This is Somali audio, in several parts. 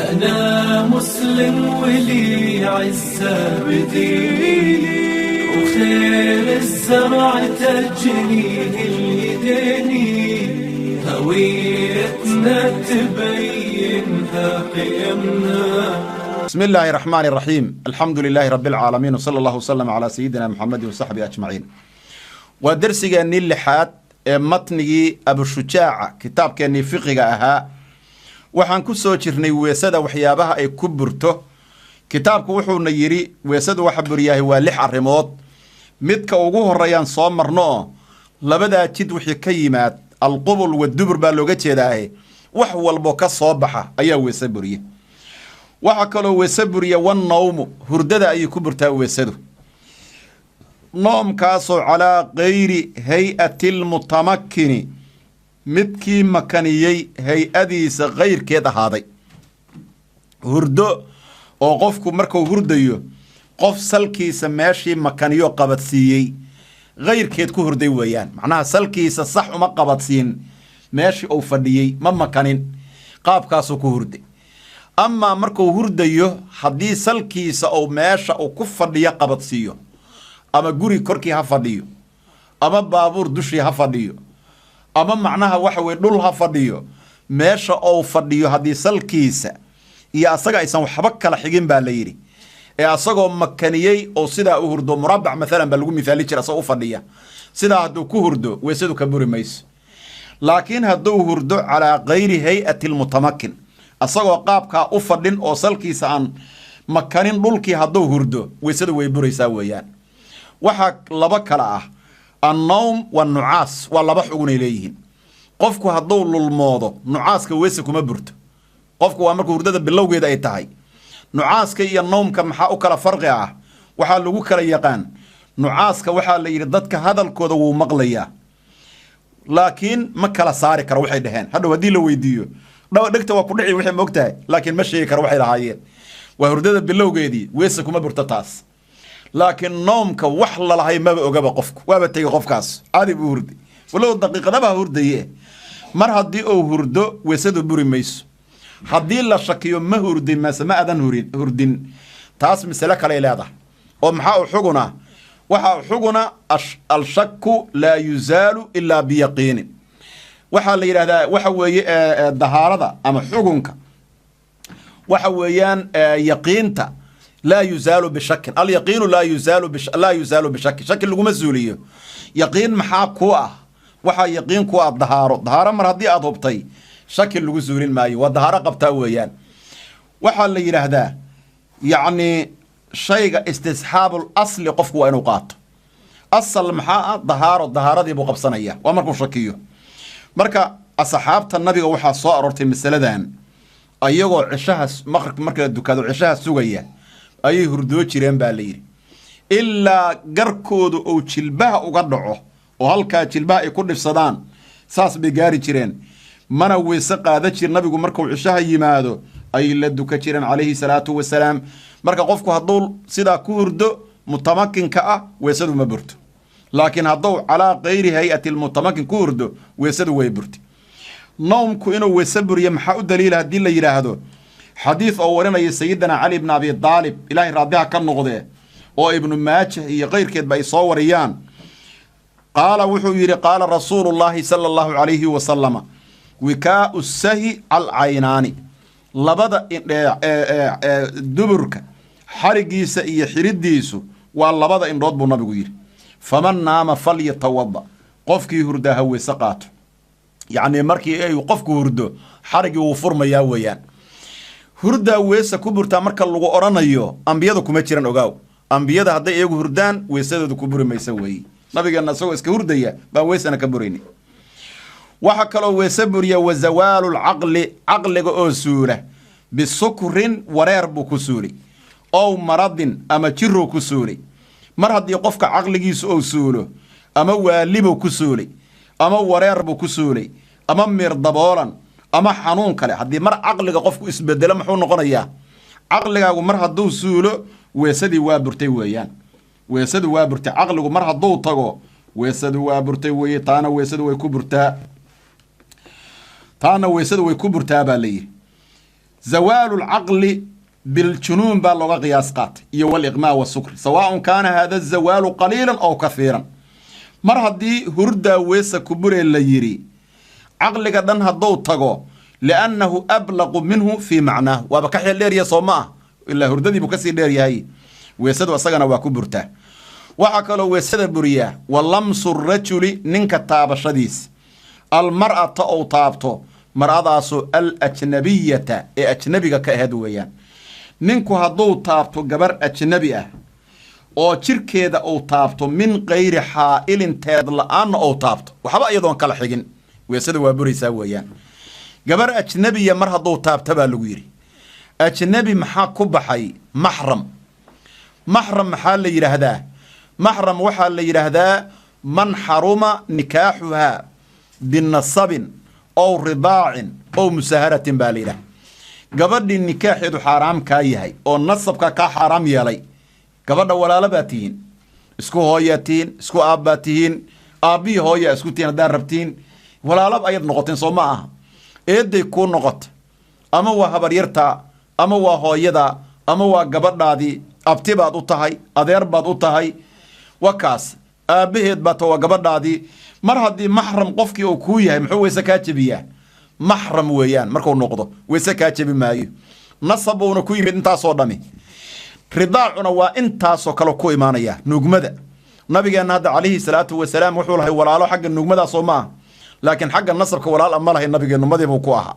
أنا مسلم ولي عزة بديني، وخير الزرع تجنيه اليديني، هويتنا تبينها قيمنا. بسم الله الرحمن الرحيم، الحمد لله رب العالمين، وصلى الله وسلم على سيدنا محمد وصحبه أجمعين. Waa darsigeennii lixaad ee matnigii Abushujaaca, kitaabkeennii fiqiga ahaa. Waxaan ku soo jirnay weesada waxyaabaha ay ku burto. Kitaabku wuxuuna yidhi weesadu waxa buryahay waa lix arrimood. Midka ugu horeeyaan soo marno oo labadaa jid wixii ka yimaad, alqubul wadubur baa looga jeedaahe, wax walbo ka soo baxa ayaa weese buriya. Waxaa kaloo weese buriya wannawmu, hurdada ayay ku burtaa weesadu. Noomkaasoo calaa kayri hay-ati lmutamakkini, midkii makaniyey hay-adiisa kayrkeed ahaaday. Hurdo oo qofku markuu hurdayo qof salkiisa meeshii makaniyo qabadsiiyey kayrkeed ku hurday weeyaan. Macnaha salkiisa sax uma qabadsiin, meeshii uu fadhiyey ma makanin, qaabkaasuu ku hurday. Amaa markuu hurdayo haddii salkiisa uu meesha uu ku fadhiyo qabadsiiyo, ama guri korkii ha fadhiyo, ama baabuur dushii ha fadhiyo, ama macnaha waxa weye dhul ha fadhiyo, meesha uu fadhiyo haddii salkiisa iyo asaga aysan waxba kala xigin baa la yidhi, ee asagoo makaniyey oo sidaa u hurdo, murabac maalan baa lagu mithaali jira, asagoo u fadhiya sidaa hadduu ku hurdo weysadu ka buri mayso. Laakiin hadduu hurdo calaa kayri hay-ati lmutamakin, asagoo qaabkaa u fadhin oo salkiisa aan makanin dhulkii hadduu hurdo, weysadu way buraysaa weeyaan. Waxaa laba kale ah annowm wanucaas, waa laba xugunay leeyihiin. Qofku hadduu lulmoodo nucaaska weyse kuma burto. Qofku waa markuu hurdada bilowgeeda ay tahay. Nucaaska iyo nowmka maxaa u kala farqi ah? Waxaa lagu kala yaqaan nucaaska waxaa la yidhi dadka hadalkooda wuu maqlayaa, laakiin ma kala saari karo waxay dhaheen. Hadhow haddii la weydiiyo dhegta waa ku dhici waxay moogtahay, laakiin ma sheegi karo waxay lahaayeen. Waa hurdada bilowgeedii, weyse kuma burto taas. Laakiin noomka wax lalahay maba ogaba qofku, waaba tegey qofkaas, caadi buu hurday, walow daqiiqadaba hurdaye. Mar haddii uu hurdo weysadu buri mayso. Haddii la shakiyo ma hurdin mase ma adan hurdin, taas masale kaley leedahay. Oo maxaa u xuguna? Waxaa u xuguna alshakku laa yuzaalu ilaa biyaqiinin. Waxaa la yidhahdaa waxa weeye dahaarada ama xugunka waxa weeyaan yaqiinta laa yuzaalu bishakin, alyaqiinu laa yuzaalu bishakin, shaki laguma zuuliyo. Yaqiin maxaa ku ah? Waxaa yaqiin ku ah dahaaro. Dahaaro mar haddii aada hubtay shaki lagu zuulin maayo, waa dahaaro qabtaa weeyaan. Waxaa la yidhaahdaa yacni shayga istisxaabul asli qofku waa inuu qaato. Asal maxaa ah? Dahaaro. Dahaaradii buu qabsanaya waa markuu shakiyo. Marka asxaabta nabiga waxaa soo aroortay masaladan, ayagoo cishaha maqribka marka la dukado cishaha sugaya ayay hurdoo jireen baa la yidhi, ilaa garkooda uu jilbaha uga dhaco oo halkaa jilbaha ay ku dhibsadaan, saas bay gaari jireen. Mana weyse qaada jir nabigu, markuu cishaha yimaado ayay la duka jireen calayhi salaatu wasalaam. Marka qofku hadduu sidaa ku hurdo mutamakinka ah weysadu ma burto, laakiin hadduu calaa kayri hay-ati lmutamakin ku hurdo weysadu way burtay. Nowmku inuu weyse buriyo maxaa u daliila haddii la yidhaahdo? Xadiid oo warinaya sayidina Cali bn Abi Daalib, ilaahay raadiha ka noqdee, oo Ibnu Maajah iyo keyrkeedba ay soo wariyaan, qaala wuxuu yidhi qaala rasuulu llaahi sala allahu calayhi wasalama wikaau sahi calcaynaani, labada duburka xarigiisa iyo xiridiisu waa labada indhood buu nabigu yidhi. Faman naama falyatawada, qofkii hurdaa ha weyse qaato. Yacnii markii ay qofku hurdo xarigii wuu furmayaa weeyaan. Hurdaa weese ku burtaa marka lagu odhanayo ambiyada kuma jiran, ogaaw. Ambiyada hadday iyagu hurdaan weesadooda ku buri maysa weeye. Nabigeenna isagoo iska hurdaya baan weysana ka burayni. Waxaa kaloo weese buriya wa zawaalu lcaqli, caqliga oo suula, bisukrin wareer buu ku suulay, ow maradin ama jiruu ku suulay. Mar haddii qofka caqligiisu ou suulo, ama waalibuu ku suulay, ama wareer buu ku suulay, ama miir daboolan, ama xanuun kale, haddii mar caqliga qofku isbedelo muxuu noqonayaa? Caqligaagu mar hadduu suulo weesadii waa burtay weeyaan. Weesadu waa burtay. Caqligu mar hadduu tago weesadu waa burtay weeye. Taana weesadu way ku burtaa, taana weesadu way ku burtaa baa la yidhi. Zawaalu lcaqli biljunuun baa looga qiyaas qaatay, iyo waliqmaa wasukri, sawaaun kaana hada zawaalu qaliilan aw kahiiran. Mar haddii hurdaa weesa kuburee la yidhi, caqliga dhan hadduu tago, liannahu ablaqu minhu fii macnaahu, waaba ka xeel dheeryahay, soo ma ah? Ilaa hurdadii buu kasii dheeryahay, weesadu isagana waa ku burtaa. Waxaa kaloo weesada buriyaa wa lamsu rajuli, ninka taabashadiis, almar'ata ou taabto, mar'adaasoo alajnabiyata ee ajnabiga ka aheed weeyaan. Ninku hadduu taabto gabar ajnabi ah oo jirkeeda uu taabto, min kayri xaa'ilin, teed la-aanna ou taabto, waxba iyadoon kala xigin, weesada waa buraysaa weeyaan. Gabar ajnabiya mar hadduu taabto baa lagu yidhi. Ajnabi maxaa ku baxay? Maxram. Maxram maxaa la yidhaahdaa? Maxram waxaa la yidhaahdaa man xaruma nikaaxuhaa binasabin ow ridaacin ow musaharatin baa la yidhahda. Gabadhii nikaaxeedu xaaraam kaa yahay oo nasabka kaa xaaraam yeelay, gabadha walaalo baa tihiin, isku hooyaa tihiin, isku aabbaa tihiin, aabbihii hooyaa isku tihiin, haddaad rabtiin walaalo ayaad noqoteen, soo ma aha? Eeday kuu noqota, ama waa habaryartaa, ama waa hooyada, ama waa gabadhaadii, abti baad u tahay, adeer baad u tahay, wakaas aabbaheed baa ta, waa gabadhaadii. Mar haddii maxram qofkii uu kuu yahay, muxuu weyse kaa jebiyaa? Maxram weeyaan. Markuu noqdo weyse kaa jebi maayo, nasab buuna ku yimid intaasoo dhami, ridaacuna waa intaasoo kale ku imaanaya, nuugmada. Nabigeenna hadda calayhi salaatu wasalaam wuxuu lahay walaalo xagga nuugmadaasoo ma ah, laakiin xagga nasabka walaal ma lahay nabigeennu, madiibuu ku ahaa.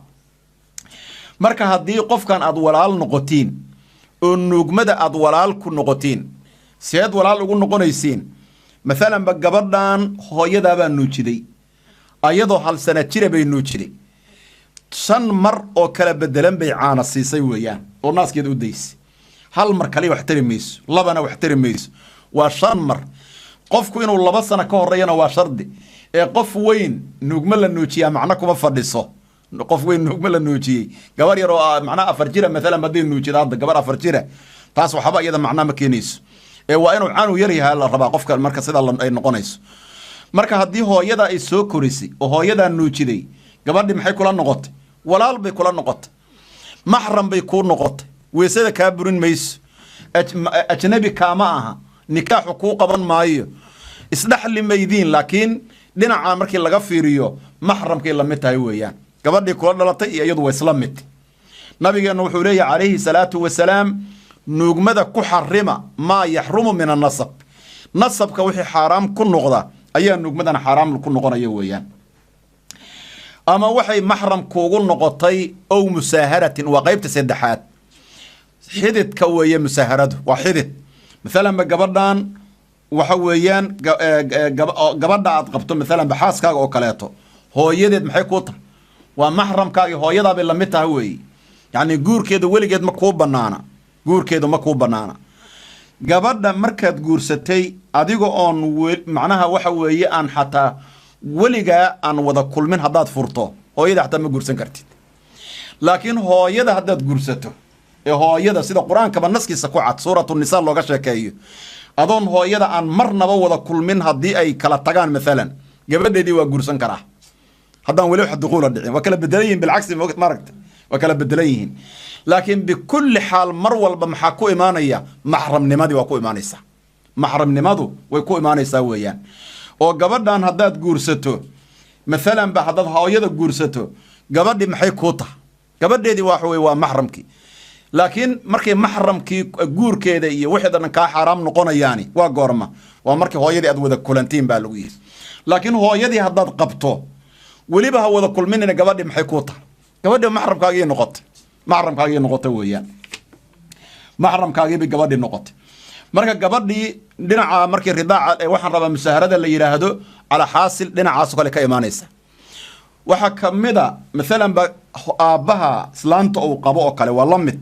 Marka haddii qofkan aad walaal noqotiin oo nuugmada aad walaal ku noqotiin, seed walaal ugu noqonaysiin? Maalanba gabadhan hooyadaabaa nuujiday, ayadoo hal sana jira bay nuujiday, 5 mar oo kala bedelan bay caana siisay weeyaan oo naaskeeda u daysay. Hal mar kaliya wax tari mayso, labana wax tari mayso, waa 5 mar. Qofku inuu 2 sano ka horeeyana waa shardi. Ee qof weyn nuugma la nuujiyaa macno kuma fadhiso. Qof weyn nuugma la nuujiyey, gabar yar oo macnaha 4 jira maalan hadday nuujida hadda gabar 4 jira, taas waxba iyada macnaa ma keenayso. Ee waa inuu canu yar yahay la rabaa qofka marka sidaa ay noqonayso. Marka haddii hooyada ay soo korisay oo hooyadaa nuujiday, gabadhii maxay kula noqotay? Walaal bay kula noqotay, maxram bay kuu noqotay, weesada kaa burin mayso, ajnabi kaama aha, nikaaxu kuu qaban maayo, isdhexli maydiin, laakiin dhinaca markii laga fiiriyo maxramkay la mid tahay weeyaan. Gabadhii kula dhalatay iyo iyadu waa isla mid. Nabigeennu wuxuu leeyahy calayhi salaatu wasalaam: nuugmada ku xarima maa yaxrumu min annasab. Nasabka wixii xaaraam ku noqda ayaa nuugmadana xaaraam ku noqonaya weeyaan. Ama waxay maxram kuugu noqotay ow musaaharatin, waa qaybta saddexaad, xididka weeye. Musaaharadu waa xidid. Maalanba gabadhan waxa weeyaan gabadha aad qabto, maalanba xaaskaaga oo kaleeto, hooyadeed maxay kuu tahay? Waa maxramkaagii, hooyadaabay lamid tahay weeye. Yacni guurkeeda weligeed ma kuu banaana, guurkeedu ma kuu banaana. Gabadha markaad guursatay adiga oon macnaha waxa weeye aan xataa weligaa aan wada kulmin haddaad furto, hooyada xataa ma guursan kartid. Laakiin hooyada haddaad guursato, ee hooyada sida qur-aankaba naskiisa ku cad, suuratu nisa looga sheekeeyo, adoon hooyada aan marnaba wada kulmin haddii ay kala tagaan, maalan gabadheedii waa guursan karaa haddaan weli wax duquula dhicin. Waa kala bedelan yihin, bilcagsi maaragta, waa kala bedelan yihiin. Laakiin bikulli xaal mar walba maxaa ku imaanaya? Maxramnimadii waa ku imaanaysaa, maxramnimadu way ku imaanaysaa weeyaan. Oo gabadhan haddaad guursato, maalan ba haddaad hooyada guursato, gabadhii maxay kuu tahay? Gabadheedii waxa weye waa maxramkii. Laakiin markay maxramkii guurkeeda iyo wixii dhan kaa xaaraam noqonayaani waa goorma? Waa markii hooyadii aad wada kulantiin baa lagu yidhi. Laakiin hooyadii haddaad qabto, weliba ha wada kulminina, gabadhii maxay kuu tahay? Gabadhii maxramkaagii noqotay, maxramkaagii noqotay weeyaan, maxramkaagiibay gabadhii noqotay. Marka gabadhii dhinaca markii ridaaca, waxaan rabaa musaaharada la yidhaahdo, calaa xaasil dhinacaasoo kale ka imaanaysa. Waxaa ka mid a maalan ba aabbaha islaanta uu qabo oo kale waa la mid,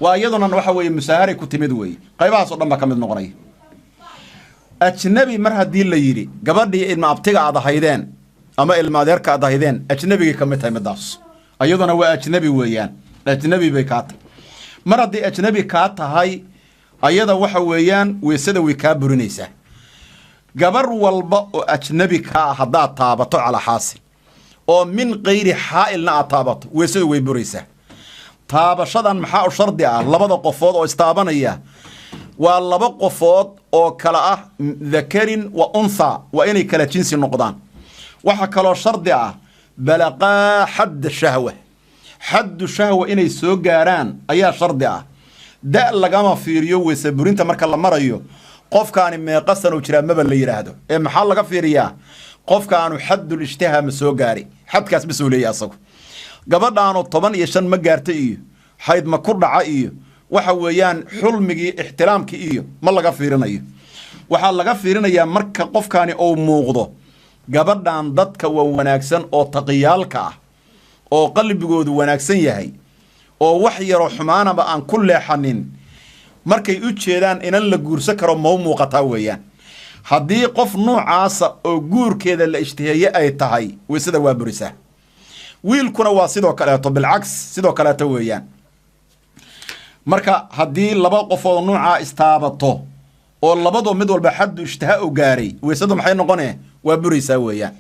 waa iyaduna waxa weeye musaaharay ku timid weeye. Qaybahaas oo dhan baa ka mid noqonaya. Ajnabi mar haddii la yidhi, gabadhii ilma abtiga aad ahaydeen ama ilma adeerka aad ahaydeen ajnabigay ka mid tahay midaas, iyaduna waa ajnabi weeyaan, ajnabi bay kaa tahay. Mar haddii ajnabi kaa tahay, ayada waxa weeyaan weysada way kaa burinaysaa. Gabar walba oo ajnabi kaa ah haddaad taabato, calaa xaasil oo min kayri xaa'ilna aad taabato, weysadu way buraysaa. Taabashadan maxaa u shardi ah? Labada qofood oo istaabanaya waa laba qofood oo kala ah dakarin wa untha, waa inay kala jinsi noqdaan. Waxaa kaloo shardi ah balaqaa xadda shahwa, xaddu shahwa inay soo gaaraan ayaa shardi ah. Da lagama fiiriyo weyse burinta marka la marayo, qofkaani meeqa sano jiraa maba la yidhaahdo, ee maxaa laga fiiriyaa? Qofkaanu xaddul ishtihaa ma soo gaari, xadkaas ma soo leeya asagu. Gabadhaanu 15 ma gaarta iyo xayd ma ku dhaca iyo waxa weeyaan xulmigii ixtiraamkii iyo ma laga fiirinayo. Waxaa laga fiirinayaa marka qofkaani uu muuqdo gabadhan dadka waa wanaagsan oo taqiyaalka ah oo qalbigoodu wanaagsan yahay oo wax yaroo xumaanaba aan ku leexanin, markay u jeedaan inan la guursan karo ma u muuqataa weeyaan. Haddii qof nuucaasa oo guurkeeda la ishtiheeye ay tahay, weysada waa burisaa. Wiilkuna waa sidoo kaleeto, bilcaks sidoo kaleeto weeyaan. Marka haddii laba qofood nuucaa istaabato oo labadoo mid walba xaddu ishtihaa u gaaray, weysadu maxay noqonee? Waa buraysaa weeyaan.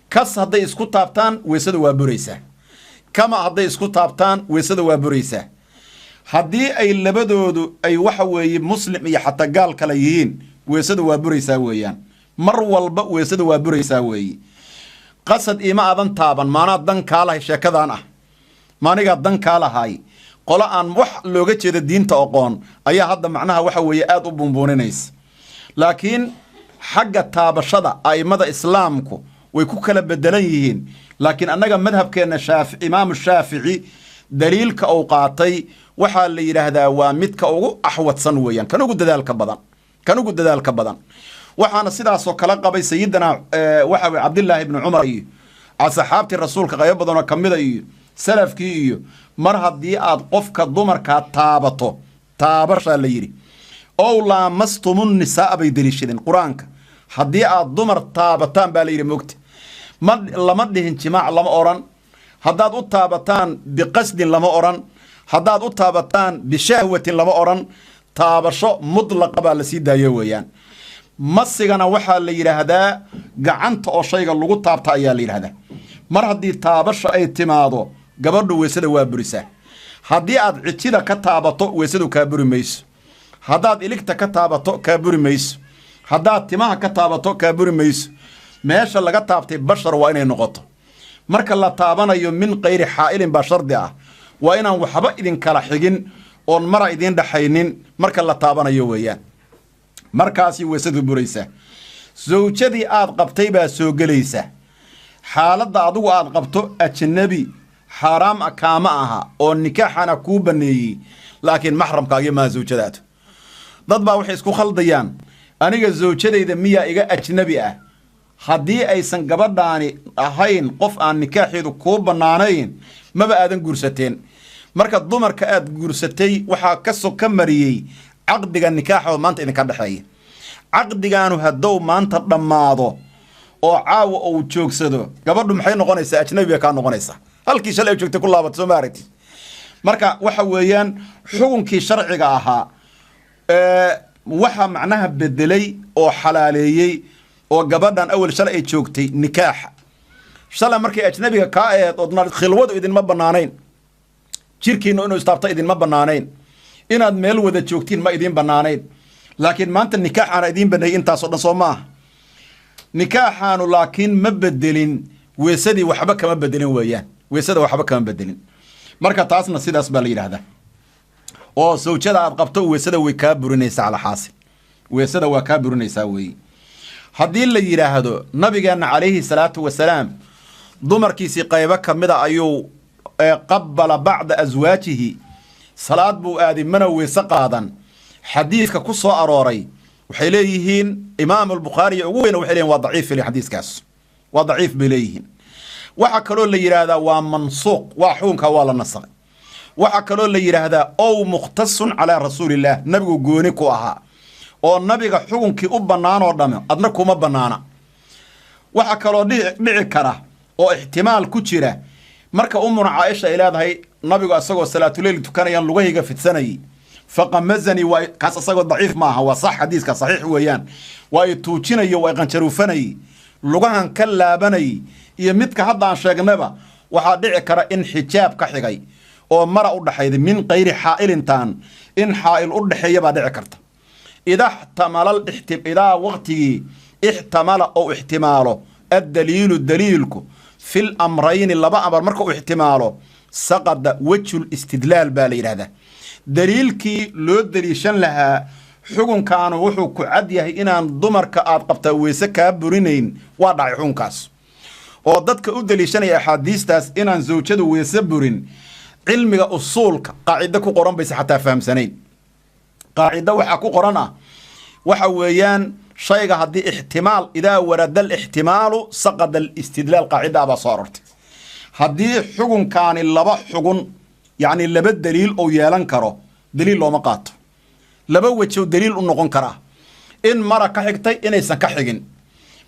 Kas hadday isku taabtaan weysadu waa buraysaa, kama hadday isku taabtaan weysadu waa buraysaa. Haddii ay labadoodu ay waxa weeye muslim iyo xataa gaal kale yihiin, weysadu waa buraysaa weeyaan. Mar walba weysadu waa buraysaa weeye. Qasad iima aadan taaban, maanaa dan kaa lahay sheekadan ah, maanigaa dan kaa lahay. Qolo aan wax looga jeeda diinta oqoon ayaa hadda macnaha waxa weeye aada u buunbuuninaysa. Laakiin xagga taabashada a'immada islaamku way ku kala bedelan yihiin, laakiin annaga madhabkeenna imaamu Shaafici daliilka uu qaatay waxaa la yidhaahdaa waa midka ugu axwadsan weeyaan, kan ugu dadaalka badan, kan ugu dadaalka badan. Waxaana sidaasoo kala qabay sayidina waxa weye Cabdillaahi ibni Cumar iyo asxaabtii rasuulka qaybo badan oo kamida iyo salafkii iyo. Mar haddii aad qofka dumarkaa taabato, taabashaa la yidhi, ow laamastumu nisaaa bay deliishadeen qur-aanka. Haddii aad dumar taabataan baa la yidhi, mogta ma lama dhihin jimaac lama odhan, haddaad u taabataan biqasdin lama odhan, haddaad u taabataan bishahwatin lama odhan, taabasho mudlaqa baa la sii daayo weeyaan. Masigana waxaa la yidhaahdaa gacanta oo shayga lagu taabta ayaa la yidhahdaa. Mar haddii taabasho ay timaado, gabadhu weysada waa burisaa. Haddii aad cijida ka taabato weysadu kaa buri mayso, haddaad iligta ka taabato kaa buri mayso, haddaad timaha ka taabato kaa buri mayso. Meesha laga taabtay bashar waa inay noqoto. Marka la taabanayo min kayri xaa'ilin baa shardi ah, waa inaan waxba idinkala xigin oon mara idiin dhaxaynin marka la taabanayo weeyaan. Markaasi weysadu buraysa. Sawjadii aad qabtay baa soo gelaysa. Xaaladda adigu aad qabto ajnabi xaaraam a kaama aha oo nikaaxana kuu banneeyey, laakiin maxramkaagii maha sawjadaadu. Dad baa waxay isku khaldayaan, aniga sawjadayda miyaa iga ajnabi ah? Haddii aysan gabadhaani ahayn qof aan nikaaxeedu kuu bannaanayn, maba aadan guursateen. Marka dumarka aad guursatay waxaa kasoo ka mariyey caqdiga nikaaxoo maanta idinka dhexeeya. Caqdigaanu haddow maanta dhammaado oo caawa uu joogsado, gabadhu maxay noqonaysaa? Ajnabi bay kaa noqonaysaa, halkii shalay ay joogtay ku laabato, soo ma aragtid? Marka waxa weeyaan xukunkii sharciga ahaa waxa macnaha bedelay oo xalaaleeyey oo gabadhan awal shalay ay joogtay nikaaxa. Shalay markay ajnabiga kaa aheed ood khilwadu idinma bannaanayn, jirkiinnu inuu istaabto idinma bannaanayn, inaad meel wada joogtiin ma idiin bannaanayn, laakiin maanta nikaaxaana idiin baneeyey intaasoo dhan, soo maaha? Nikaaxaanu laakiin ma bedelin weesadii, waxba kama bedelin weeyaan, weesada waxba kama bedelin. Marka taasna sidaas baa la yidhaahdaa. Oo sawjada aad qabto weesada way kaa burinaysaa, cala xaasil weesada waa kaa burinaysaa weeye. Haddii la yidhaahdo nabigeenna calayhi salaatu wasalaam dumarkiisii qaybo ka mida ayuu qabala bacda aswaajihi, salaad buu aaday mana weese qaadan, xadiidka ku soo arooray waxay leeyihiin Imaam Albukhaari iyo ugu weyna waxay leeyihin waa daciif, xadiiskaas waa daciif bay leeyihiin. Waxaa kaloo la yidhaahdaa waa mansuuq, waa xukunka waa la nasakhay. Waxaa kaloo la yidhaahdaa ow mukhtasun calaa rasuulillaah, nabigu gooni ku ahaa oo nabiga xukunkii u bannaanoo dhame adna kuma bannaana. Waxaa kaloo dhici kara oo ixtimaal ku jira marka Umuna Caaisha ay leedahay nabigu asagoo salaatuleyl tukanayaan lugahayga fidsanayay faqamazanii, waa kaas asagoo daciif maaha, waa sax, xadiiska saxiix weeyaan. Waa i tuujinayo, waa i qanjaruufanayay, lugahan ka laabanayay, iyo midka hadda aan sheegnaba waxaa dhici kara in xijaab ka xigay Oo mara u dhaxayda min qayri xaa'ilintan in xaa'il u dhaxeeya baa dhici karta. Idaa waqtigii ixtamala ou ixtimaalo addaliilu daliilku fil amrayni, laba amar marka uu ixtimaalo, saqada wejhul istidlaal baa la yidhahdaa. Daliilkii loo daliishan lahaa xukunkaanu wuxuu ku cad yahay inaan dumarka aad qabtaa weyse kaa burinayn, waa dhacay xukunkaas. Oo dadka u daliishanaya axaadiistaas inaan zawjadu weyse burin, cilmiga usuulka qaacido ku qoran bayse xataa fahamsanayn. Qaacido waxaa ku qoran ah, waxa weeyaan, shayga haddii ixtimaal, idaa warada alixtimaalu saqada alistidlaal, qaacidaa baa soo arortay. Haddii xukunkaani laba xugun, yacni laba daliil uu yeelan karo, daliil looma qaato. Laba wejow daliil u noqon karaa: in mara ka xigtay, inaysan ka xigin.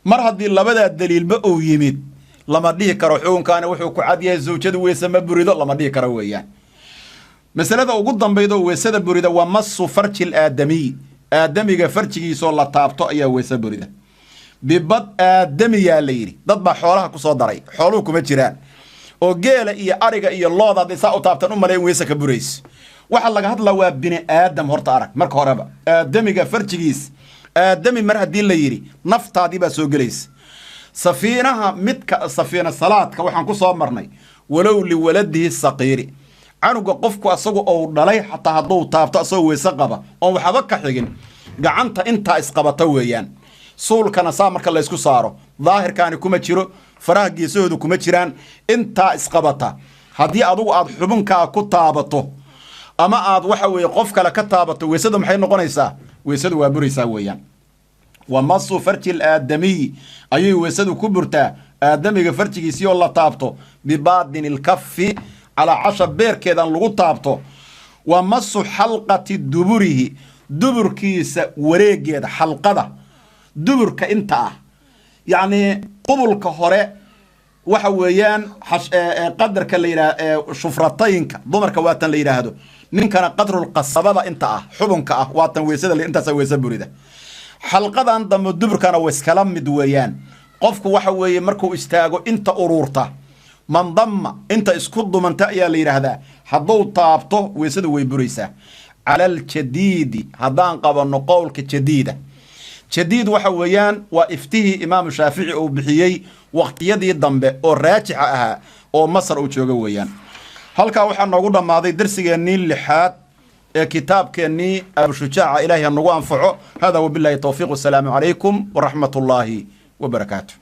Mar haddii labadaa daliilba uu yimid, lama dhihi karo xukunkaani wuxuu ku cad yahay zawjadu weyse ma burido, lama dhihi karo weeyaan. Masalada ugu dambayda oo weysada burida waa masu farji aadamiy, aadamiga farjigiisoo la taabto ayaa weyse burida. Bibad aadamiyaa la yidhi, dad baa xoolaha ku soo daray. Xooluhu kuma jiraan, oo geela iyo ariga iyo looda hadday saa u taabtaan u malayn weyse ka burayso. Waxa laga hadlaa waa bini aadam. Horta arag, marka horeba aadamiga farjigiis, aadami mar haddii la yidhi, naftaadii baa soo gelaysa. Safiinaha midka safiina salaadka waxaan ku soo marnay walow liwaladihi saqiiri, canuga qofku asagu ou dhalay xataa hadduu taabto asagoo weyse qaba oon waxba ka xigin, gacanta intaa isqabata weeyaan. Suulkana saa marka laysku saaro, daahirkaani kuma jiro, faraha geesahoodu kuma jiraan, intaa isqabata haddii adugu aad xubinkaa ku taabato ama aad waxa weeye qof kale ka taabato, weysadu maxay noqonaysaa? Weysadu waa buraysaa weeyaan. Wa masu farji alaadamiy ayay weysadu ku burtaa, aadamiga farjigiisii oo la taabto bibaadini lkafi, calaa casha beerkeedan lagu taabto. Wa masu xalqati duburihi, duburkiisa wareegeeda, xalqada duburka inta ah, yacnii qubulka hore waxa weeyaan qadarka la yidhaah shufrataynka dumarka waatan la yidhaahdo, ninkana qadrulqasabada inta ah, xubunka ah, waatan weysada intaasa weyse burida. Xalqadan dambe duburkana wa iskala mid weeyaan. Qofku waxa weeye markuu istaago inta uruurta, mandama, inta isku dumanta ayaa la yidhaahdaa, hadduu taabto weysadu way buraysaa. Cala aljadiidi, haddaan qabanno qowlka jadiida. Jadiid waxa weeyaan waa iftihii Imaamu Shaafici uu bixiyey waqtiyadii dambe oo raajixa ahaa oo Masar uu joogo weeyaan. Halkaa waxaa noogu dhammaaday darsigeennii lixaad ee kitaabkeennii Abushujaaca. Ilaahay ha nagu anfaco. Hada wabillahi towfiiq, wasalaamu calaykum waraxmat ullaahi wabarakaatu.